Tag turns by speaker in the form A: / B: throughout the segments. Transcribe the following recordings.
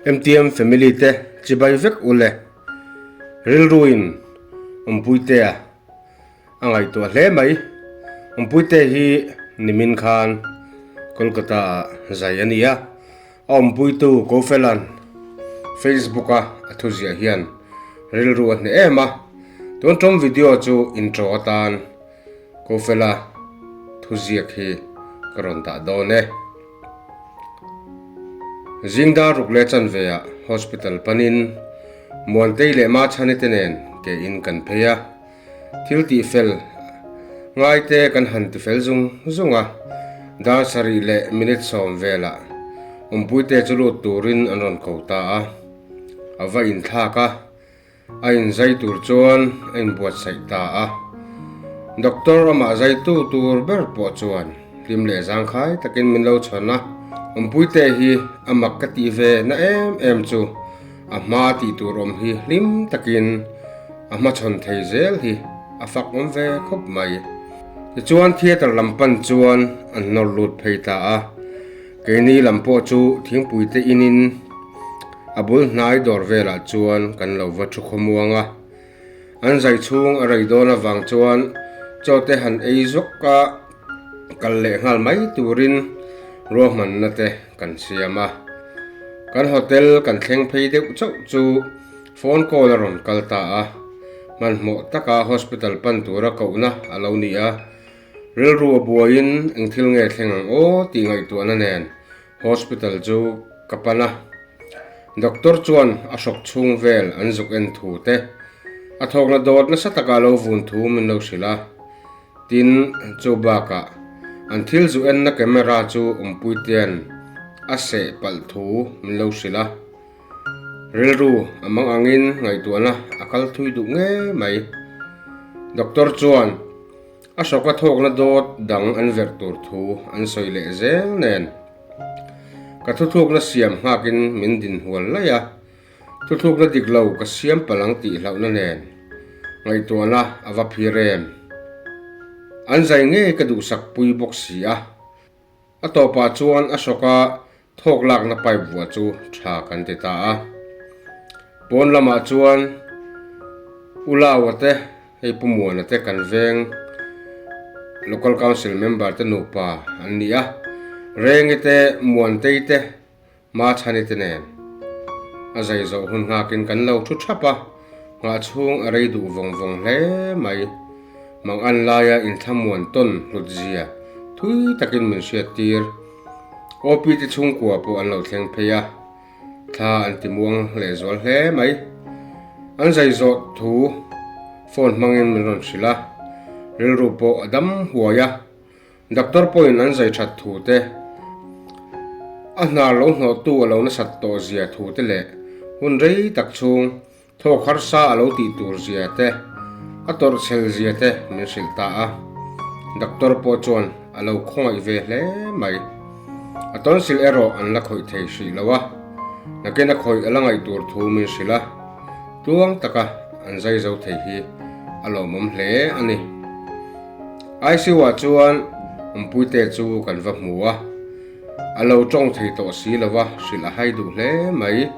A: MTM family te chibai vek ule. Rilruin Awmpuitea a ngaihtuah hle mai. Awmpuite hi nimin khan Kolkata ah zai a ni a, a awmpuitu Kofela'n Facebook a a thuziah hian rilru a hneh em a. Tun tum video chu intro atan Kofela thuziak hi ka rawn dah dawn e. Zingdar ruk leh chanve ah hospital panin Muantei leh Machhani te nen ke in kan phei a. Thil tih fel ngai te kan han ti fel zung zung a, dar sarih leh minute sawm velah awmpuite chu lut turin an rawn ko ta a, a va inthlak a, a inzai tur chuan a inbuatsaih ta a. Doctor amah zaitu tur ber pawh chuan hlim leh zangkhai takin min lo chhawn a, awmpuite hi a mak ka tih ve na em em chu a hma tih tur awm hi hlim takin a hmachhawn thei zel hi a fak awm ve khawp mai. Tichuan theatre lam pan chuan an hnawr lut phei ta a, keini lam pawh chu thingpui te inin a bul hnai dawr velah chuan kan lo va thu khawmuang a. An zai chhung a rei dawn avang chuan chaw te han ei zawk a, kal leh nghal mai turin ruahmanna te kan siam a. Kan hotel kan thleng phei deuh chauh chu phone call a rawn kal ta a, hmanhmawh taka hospital pan tura kohna a lo ni a, rilru a buaiin eng thil nge thleng ang aw tih ngaihtuahna nen Hospital chu ka pan a, doctor chuan a hrawk chhung vel an zuk en thu te, a thawkna dawt nasa taka lo vun thu min lo hrilh a. Tin, chu bakah an thil zu enna camera chu awmpuitean a seh palh thu min lo hrilh a. Rilru a mang angin ngaihtuahna a kal thui duh ngei mai. Doctor chuan. A hrawka thawkna dawt dang an verh tur thu an sawi leh zel nen ka thuthlukna siam nghakin min din hual laih a, thuthlukna dik lo ka siam palh ang tih hlauhna nen ngaihtuahna a va phir em. An zai ngei ka duhsak pui bawk si a. A tawpah chuan a hrawka thawk lakna pipe vuah chu tha kan ti ta a. Pawn lamah chuan U Laua te, hei Pu Muana te kan veng Local Council member te nupa an ni a, Rengi te, Muantei te, Machhani te nen a zai zawh hun nghakin kan lo thu thap a, nghah chhung a rei duh vawng vawng hle mai. Mang an laia inthlamuan tawn hlut zia thui takin min hriat tir. OP te chhungkua pawh an lo thleng phei a, thla an ti muang lehzual hle mai. An zai zawh thu phone hmangin min rawn hrilh a, rilru pawh a dam huai a. Doctor pawhin an zai that thu te, a hnar lo hnawhtu a lo nasat tawh zia thu te leh hun rei tak chhung thawk harsa a lo tih tur zia te, a tawrh chhel zia te min hrilh ta a. Doctor pawh chuan a lo khawngaih ve hle mai. A tonsil erawh an la khawih thei hrih lo a, nakin a khawih a la ngaih tur thu min hrilh a. Tluang taka an zai zo thei hi a lawmawm hle a ni. ICU ah chuan awmpuite chu kan va hmu a, a lo tawng thei tawh si lo a, hrilh a hai duh hle mai.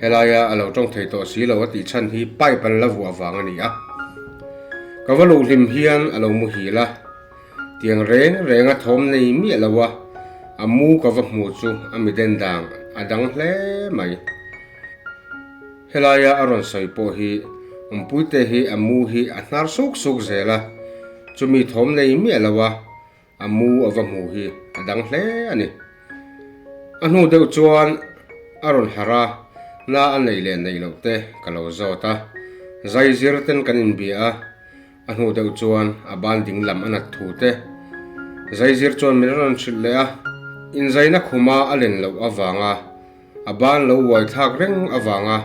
A: Helaia a lo tawng thei tawh si lo a tih chhan hi pipe an la vuah vang a ni a. Ka va luh hlim hian a lo muhil a, tiang reng reng a thawm nei miah lo a, a mu ka va hmu chu a mi den dang a dang hle mai. Helaia a rawn sawi pawh hi awmpuite hi a mu hi a hnar suk suk zel a, chumi thawm nei miah lo a, a mu a va hmu hi a dang hle a ni. A hnu deuh chuan a rawn harh a, na a neih leh neih loh te ka lo zawt a, zai zir ten kan inbia a, a hnu deuh chuan a ban ding lam a nat thu te zai zir chuan min rawn hrilh leh a, inzaina khuma a len loh avanga A ban lo uai thlak reng avanga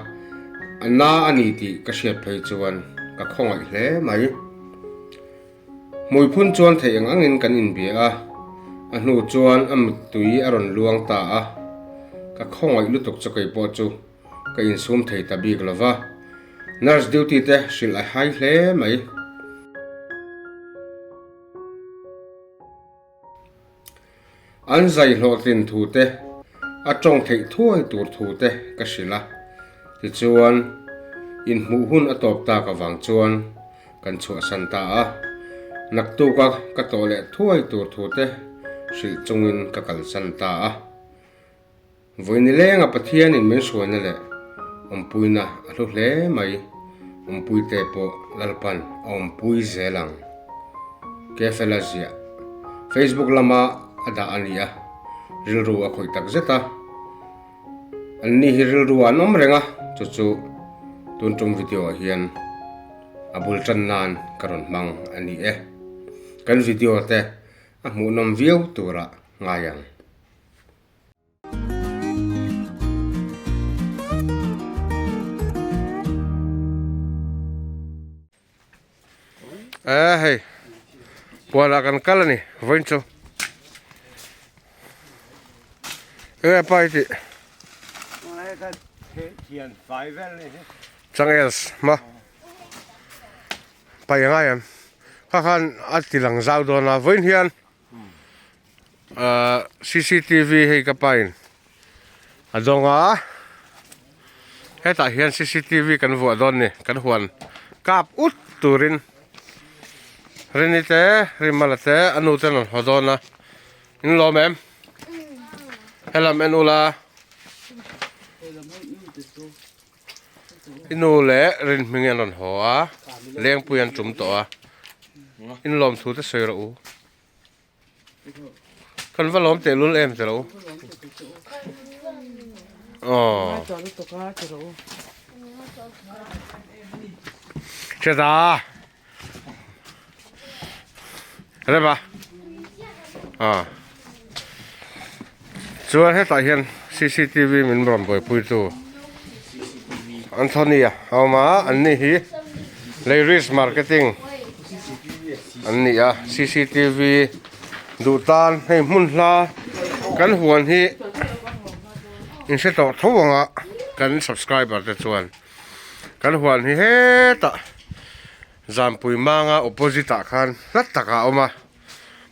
A: a na a ni tih ka hriat phei chuan ka khawngaih hle mai. Hmuiphun chuan theih ang angin kan inbia a, a hnu chuan a mittui a rawn luang ta a, ka khawngaih lutuk chu kei pawh chu ka insum thei ta bik lo va, nurse duty te hrilh a hai hle mai. An zai hlawhtlin thu te, A tawng theih thuai tur thu te ka hrilh a, tichuan inhmuh hun a tawp tak avang chuan kan chhuahsan ta a, naktuka ka tawh leh thuai tur thu te hrilh chungin ka kalsan ta a. Vawi nilenga Pathianin min hruaina leh awmpuina a hlu hle mai, awmpuite pawh Lalpan a awmpui zel ang. Kefela ziah Facebook lama a dah a ni a, rilru a khawih tak zet a. Anni hi rilru ah an awm reng a, chu chu tun tum video ah hian a bul tan nan ka rawn hmang a ni e. Kan video te a hmuhnawm viau turah ngai ang. Eh hei puan ah kan kal a ni vawiin chu enge pa i tih changels ma paih a ngai em kha khan a ti lang zau dawn a vawiin hian. Ahh cctv hei ka pain a dawng a hetah hian cctv kan vuah dawn ni kan huan kap ut turin Rini te Rimala te a nu ten an haw dawn a in lawm em helam en ula i nu leh Rinhming an rawn haw a lengpui an tum tawh a in lawm thu te sawi rawh u. Kan va lawm teh lul em che lo. Aw. Cheta. Rema. Ah. Chuan hetah hian CCTV min rawn buaipui tu Anthony a awm a an ni hi Leiris Marketing an ni a cctv duh tan hei hmun hla kan huan hi in hre tawh tho ang a kan subscriber te chuan kan huan hi hetah Zampui manga opposite ah khan hla takah a awm a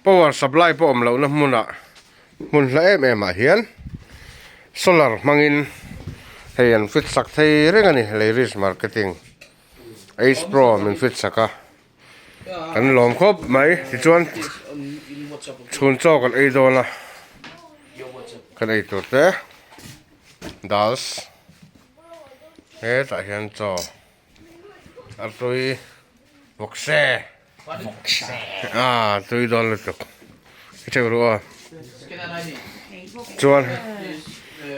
A: power supply pawh awm lohna hmunah hmun hla em em ah hian solar hmangin hei an fit sak thei reng a ni Leiris marketing. Ace Pro min fit sak a, kan lawm khawp mai tichuan chhun chaw kan ei dawn a, kan ei tur te dals hetah hian chaw a tui vawkse ah tui dawn lutuk i theuh ru aw chuan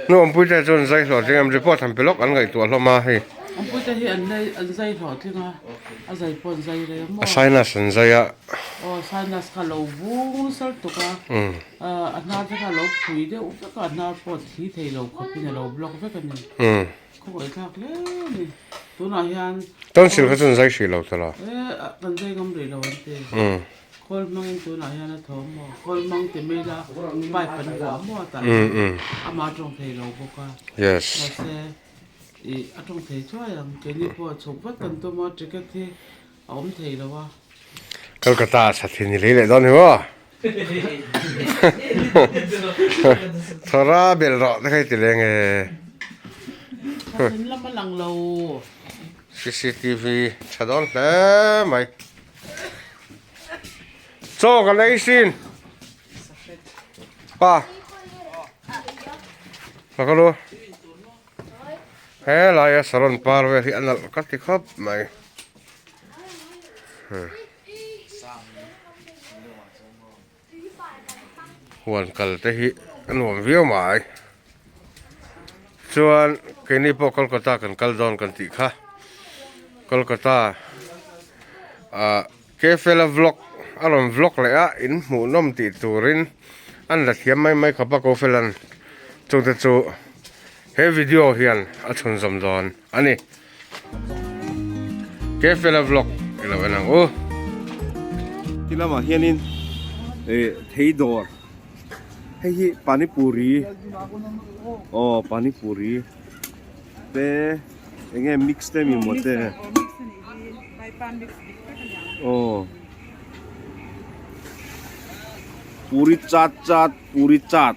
A: nu awmpui te chuan zai hlawh tling em report han pe lawk an ngaihtuah hlawm a hei
B: awmpui te hi an zai an zai hlawh tling a a zai pawh an zai rei a maw
A: a sinus an zai a
B: aw sinus kha lo vung sal tuk a a hnar te kha a lo phui deuh vek a a hnar pawh a thi thei lo khawpin a lo block vek a ni. Khawngaih thlak hle a ni. Tunah hian
A: Tonsil kha chu an zai hrih lo ta lo.
B: E kan zai ngam rih lo an ti. Khawl hmangin tunah hian a tho maw? Khawl hmang ti mai la pipe an vuah maw tah hian amah a tawng thei lo bawk a.
A: Yes.
B: Mahse ih a tawng thei thuai ang. Keini pawh chhuk vat kan tum a ticket hi a awm thei lo a.
A: Kolkata ah sathin i lei leh dawn hi maw? Thawra belh rawh te kha i ti leng e.
B: Sathin lam a lang lo.
A: CCTV tha dawn hle mai. Chaw kan ei sin. Pa. Ka lu. He laia salon par vel hi a nalh ka ti khawp mai. Huan kal te hi a nuam viau mai. Chuan keini pawh Kolkata kan kal dawn kan tih kha. Kolkata ah Kefela vlog a rawn vlog leh a in hmuhnawm tih turin an la thiam mai mai khawp a Kofelan chungte chu he video hian a chhunzawm dawn a ni. Kefela vlog i lo en ang u.
C: Ti lamah hianin eh thei dawr hei hi panipuri aw panipuri te eng nge mix te mi maw te aw puri chat chat puri chat.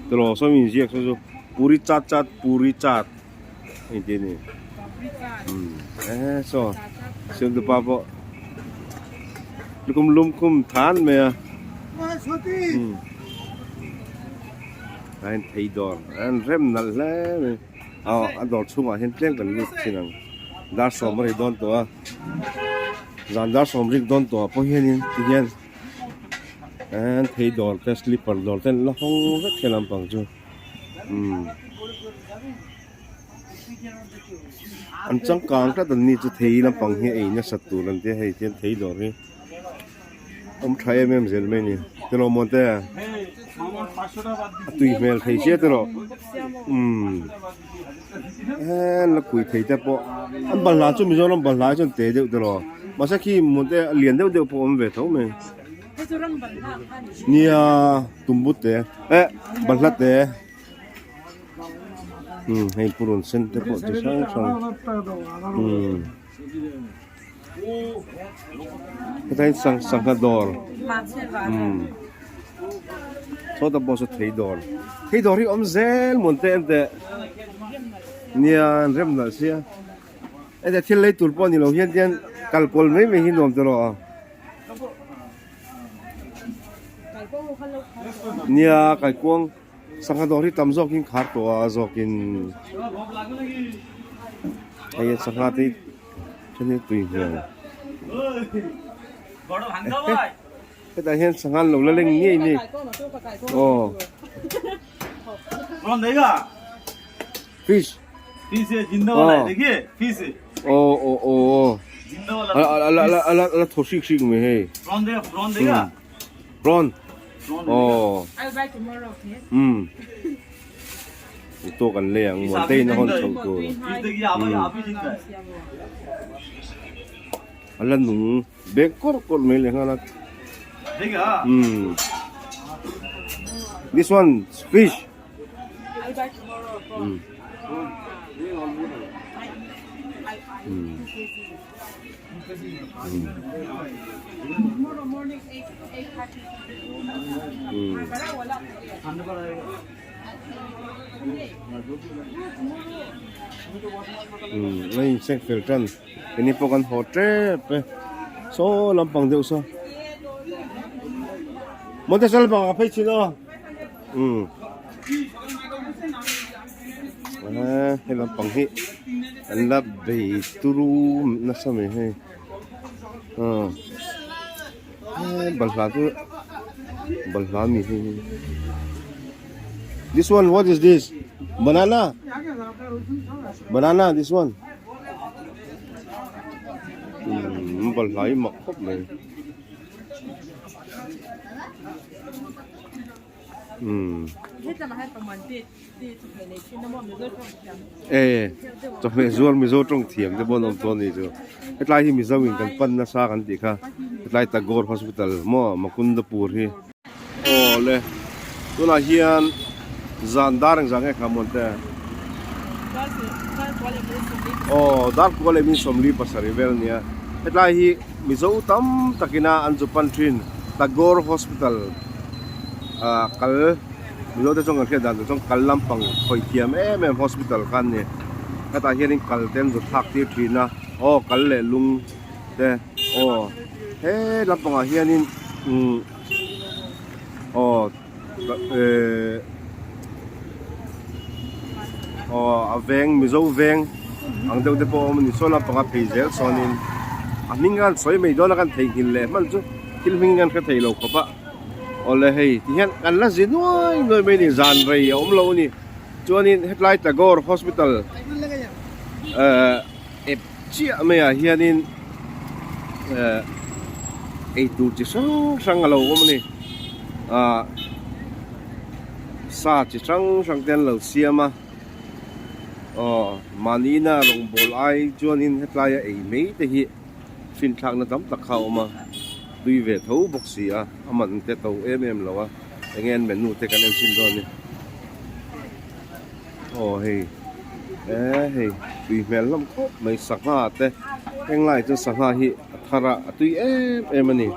C: Tilo saw inziak saw chu puri chat chat puri chat a inti a ni. Umm e saw siamtupa pawh lukhum lum khum than mai a. Umm a in thei dawr an rem nalh hle mai aw a dawr chhungah hian tlem kan lut thin ang dar sawm a ri dawn tawh a zan dar sawm rik dawn tawh ah pawh hianin tihian. An thei dawr te slipper dawr te an la hawng vek he lampang chu umm an changkang tlat an ni chu thei lampang hi ei nasat tur an tia hei hian thei dawr hi awm tha em em zel mai a ni tiraw Muante a tui hmel thei sia tiraw umm he la kui thei te pawh an balhla chu Mizoram balhla hi chuan te deuh tiraw mahse khi Muante a lian deuh deuh pawh a awm ve tho mai nia tumbut te eh balhla te umm hei purun sen te pawh chi hrang hrang umm hetah hian sang sangha dawr umm sawta pawh saw thei dawr thei dawr hi awm zel mawn te en teh nia an rem nalh sia heta thil lei tur pawh ni lo hian tian kal kual mai mai hi nuam tawh rawh nia kaikuang Sangha dawr hi tam zawkin khar tawh a zawkin hei a sangha te hi then hi tui hmel hetah hian sangha an lo la leng ngei ni aw fish aw aw aw aw a la thaw hrik hrik mai hei prawn Aw.
D: I'll buy tomorrow, okay?
C: Um. To kan lei ang muan te in a hawn chhoh tur. Um. A la nung bek kawrh kawrh mai leh nghal a. Um. This one fish.
D: I'll buy tomorrow.
C: Um. Um. A insek fel tan keini pawh kan haw tep e saw lampang deuh saw motorcycle bang ah phei chin aw umm he lampang hi an la bei turu nasa mai hei aw balhla chu balhla a ni hei this one what is this banana banana this one umm balhla hi mak khawp mai. E chawhmeh zuar mizo tawng thiam te pawh an awm tawh a ni chu hetlai hi mizo in kan pan nasa kan tih kha hetlai Tagore hospital maw Makundapur hi aw le tunah hian zan dar engzah nge kha mawn te aw dar kua leh min sawmli pasarih vel a nia hetlai hi mizo tam takina an zu pan thin Tagore hospital ah kal Mizo te chuan kan hriat dan tur chuan kal lampang khawih thiam em em hospital kha an ni hetah hianin kal te an zu thlak tir thin a aw kal leh lung te aw he lampangah hianin umm aw ehh aw a veng mizo veng ang deuh te pawh a awm a ni saw lampanga phei zel sawnin a hming khan sawi mai dawn a kan theihnghilh leh hman chu thil hming kan hre thei lo khawp a. Awle hei ti hian kan la zi nuai nuai mai a ni zan rei a awm lo a ni chuanin hetlai Tagore hospital ehh ep chiah maiah hianin ehh eitur chi hrang hrang a lo awm a ni ahh sa chi hrang hrang te an lo siam a aw mahni ina rawngbawl ai chuanin hetlaia ei mai te hi. Finthlakna tam tak kha a awm a, tui ve tho bawk si a, a man te to em em lo a, enge an menu te kan en chhin dawn a ni. Aw hei e hei tui hmel hlawm khawp mai sangha te heng lai chuan sangha hi a thar a, a tui em em a ni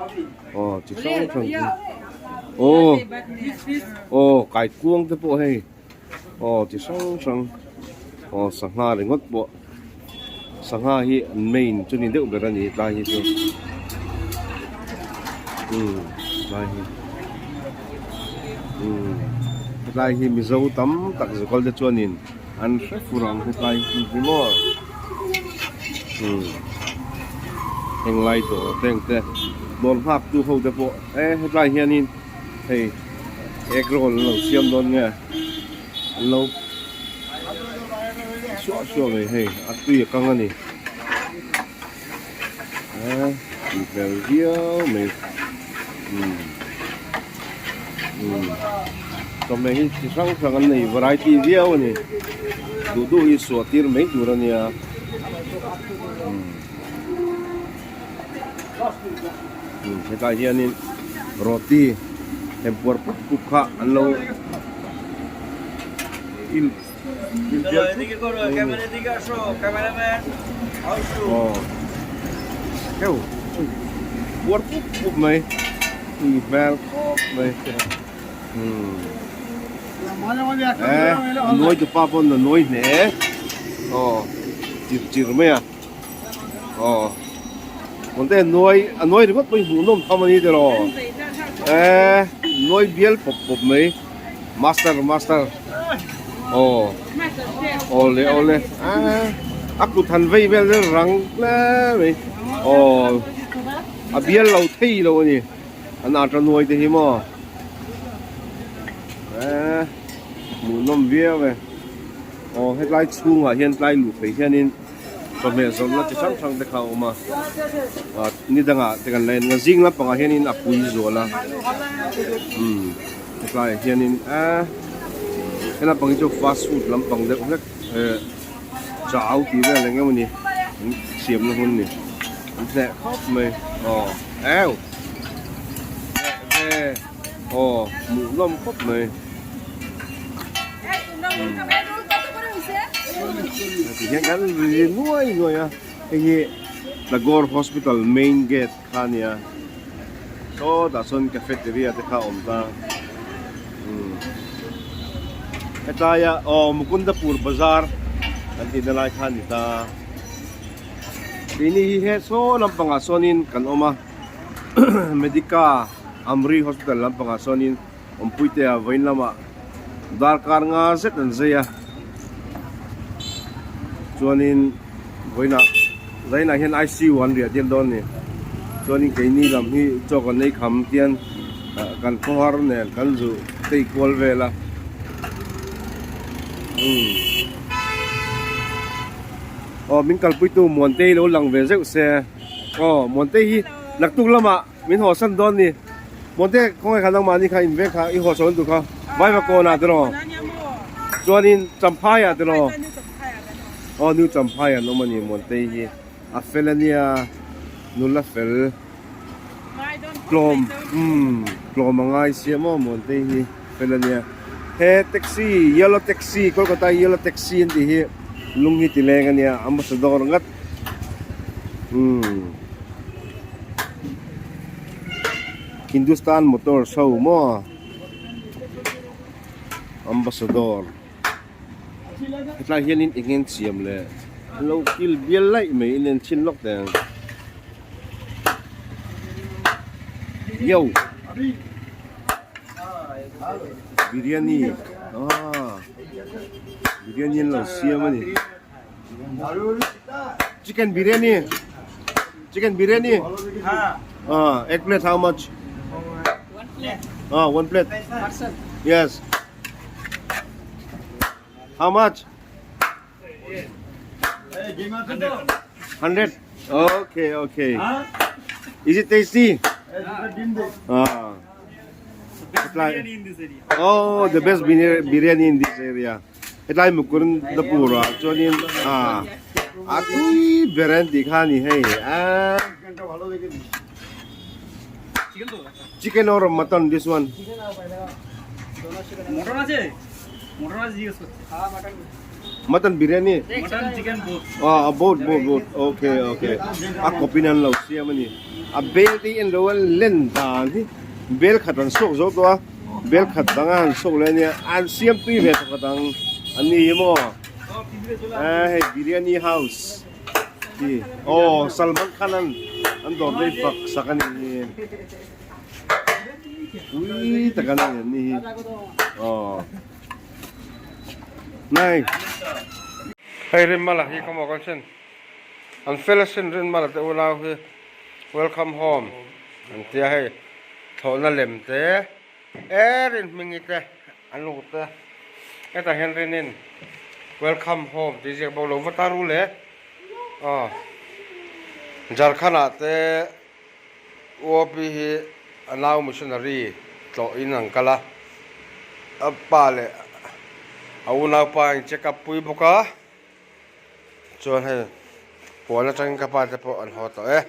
C: aw chi hrang hrang chu. Aw aw kaikuang te pawh hei aw chi hrang hrang aw sangha ringawt pawh sangha hi an main chu ni deuh ber a ni tlai hi chu umm tlai hi umm hetlai hi mizo tam tak zukal te chuanin an hre fur ang hetlai hi hi maw umm heng lai dawr te ang te dawr nghak tu ho te pawh e hetlai hianin hei egg roll an lo siam dawn nge an lo suah suah mai hei a tui a kang a ni a tui hmel viau mai umm umm chawhmeh hi chi hrang hrang an nei variety viau a ni duh duh hi suah tir mai tur a nia umm hetah hianin roti hem puar pup pup kha an lo il il bial thup mai a ni aw heu puar pup pup mai tui hmel khawp mai umm eh a nuai tupa pawn a nuai hle aw chir chir mai a. Aw Mawngte nuai a nuai ringawt pawhin hmuhnawm tham a ni tiraw eh nuai bial pawp pawp mai master master aw aw le aw le ah a kut han vei vel vel rang hle mai aw a bial lo thei lo a ni an ata nuai te hi maw eh hmuhnawm viau e aw hetlai chhungah hian tlai luh phei hianin. Chawhmeh zawrhna chi hrang hrang te kha a awm a, ah ni dangah te kan la en a zing lampangah hianin a pui zual a umm hetlaiah hianin eee he lampang hi chu fast food lampang deuh hlek eh chau tih vel eng emawni an siamna hun a ni an hneh khawp mai aw eu hneh ve aw hmuh nawm khawp mai. Ti hian kan ri nuai nuai a hei hi Tagore Hospital main gate kha a nia sawtah sawn cafeteria te kha a awm ta umm hetaia aw Mukundapur bazar kan tihna lai kha a ni ta keini hi he saw lampangah sawnin kan awm a Medica Amri Hospital lampangah sawnin. Awmpuitea vawiin lamah darkar nga zet an zai a chuanin vawiinah zainah hian I_C_U an riah tir dawn a ni chuanin keini lam hi chaw kan ei kham tian ah kan khawhar nen kan zu tei kual vel a umm aw min kalpuitu Muantei lo lang ve zeuh se aw Muantei hi naktuk lamah. Min haw san dawn ni. Muante khawngaih kha nangmah ni kha in veng kha i haw sawn tur kha Vaiva kawnah tiraw chuanin Champhaiah tiraw aw New Champhai an awm a ni Muantei hi a fel a nia nula fel tlawm umm tlawm a ngai sia maw Muantei hi fel a nia he taxi yellow taxi Kolkata yellow taxi an tih hi lung hi ti leng a nia ambassador ngat umm. Hindustan motor show maw ambassador hetlai hianin eng nge an siam le an lo kil bial laih mai in en chhin lawk teh ang yo biryani ah biryani an lo siam a ni. Chicken biryani. Chicken biryani. Ah, egg plate how much?
D: One plate.
C: Ah, one plate.
D: Parcel.
C: Yes. How much? 100. Okay, okay. Is it tasty? Ah.
E: Biryani in this area.
C: Oh, the best biryani in this area. Hetlai Mukundapur ah chuanin ah a tui ber an tih kha a ni hei a chicken or mutton this one mutton biryani ah both both both okay okay a kawpin an lo siam a ni a bel te hi an lo len dan hi. Bel khat an sawk zo tawh a, bel khat dang a han sawk leh a nia, an siam tui ve tawk a dang an ni hi maw? Ehh hei biryani house ti aw Salman Khan an an dawr daih fak sak a ni hi pui tak a ni an ni hi aw nai.
A: Hei Rinmala hi ka maw kan sin an fel asin Rinmala te unau hi. Welcome home an tia hei thlawhna lem te e rin hmingi te an lut te hetah hian rinin welcome home tih ziak bawk lo va ta ru le aw Jharkhand ah te UOP hi a nau missionary tlawh in an kal a a pa leh a unaupa a in check up pui bawk a. Chuan hei puan atangin ka pa te pawh an haw tawh e.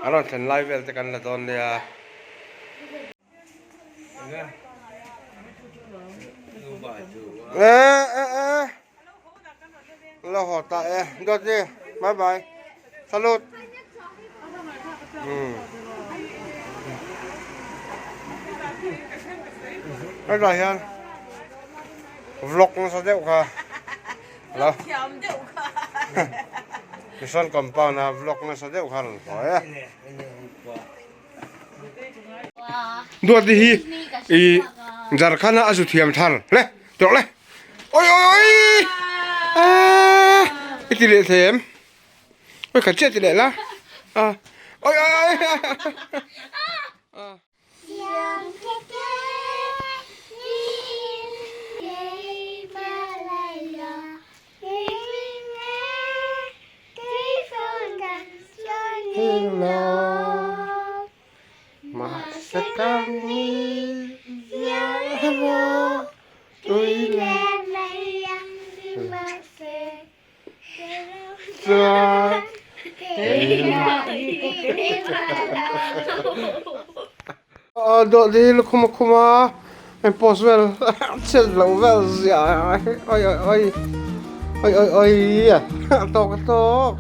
A: An rawn thlen lai vel te kan la dawn nia. E e e la haw ta e dawt i bye bye salute. Um hetah hian vlog nasa deuh kha alo mission compound a vlog nasa deuh kha rawn haw e duati hi ih Jharkhand a a zu thiam thar le tawrh le oi oi oi aaa i ti leh thei em. Oi khat chiah ti leh la. A. Oi oi oi. A. Mahse kan ni ziah emaw tui leh Chuan Aw dawh hi lukhum a khum a hei post vel chhiat loh vel ziah oi oi oi oi oi oi a tawk a tawk.